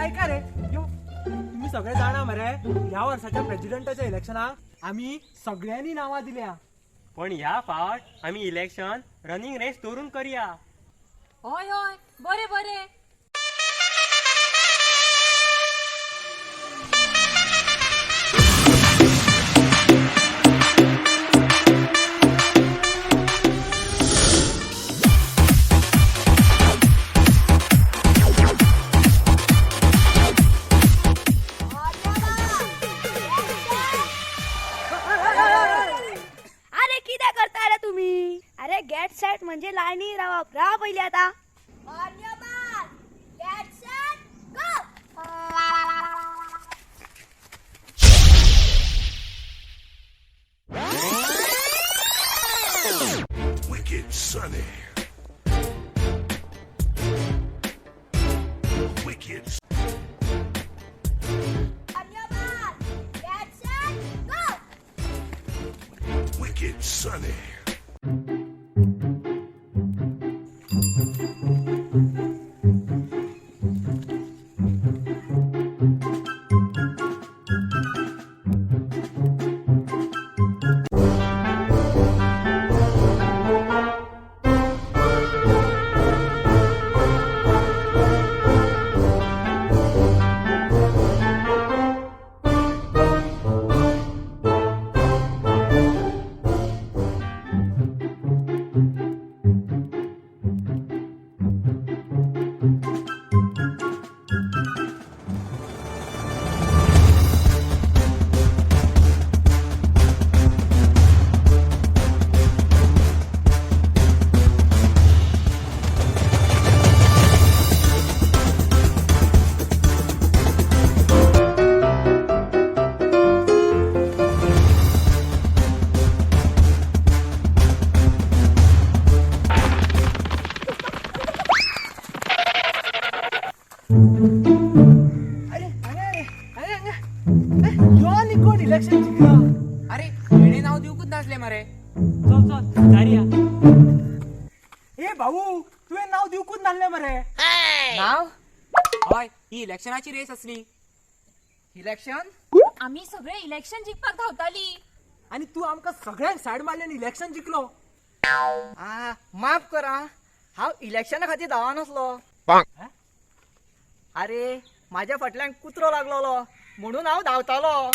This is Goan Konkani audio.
ऐका रे, यो तुम्ही सगळे जाणा मरे, ह्या वर्साच्या प्रेसिडेंटाच्या इलेक्शनाक आमी सगळ्यांनी नांवां दिल्या. पण ह्या फावट आमी इलेक्शन रनिंग रेस दवरून करया. हय हय, बरे बरे. अरे किती करता रे तुम्ही? अरे गेट सेट म्हणजे लाईनी रावप, राहा पहिले आता. Wicked Sunny. Wicked. Wicked Sunny. अरे अरे अरे अरे अरे, यो आनी कोण इलेक्शन जिंकलो? अरे हेणे नाव दिवकूच नासले मरे. चल चल जारया. ए भाऊ, तुवें नाव दिवकूच नासलें मरे. नाव? हय, ही इलेक्शनाची रेस असली. इलेक्शन? आमी सगळे इलेक्शन जिखपाक धांवताली. आनी तूं आमकां सगळ्यांक सायड मारली आनी इलेक्शन जिखलो. आ, माफ करा, हांव इलेक्शना खातीर धांवा नासलो. अरे, माझ्या फाटल्यान कुत्रो लागलोलो म्हणून हांव धांवतालो.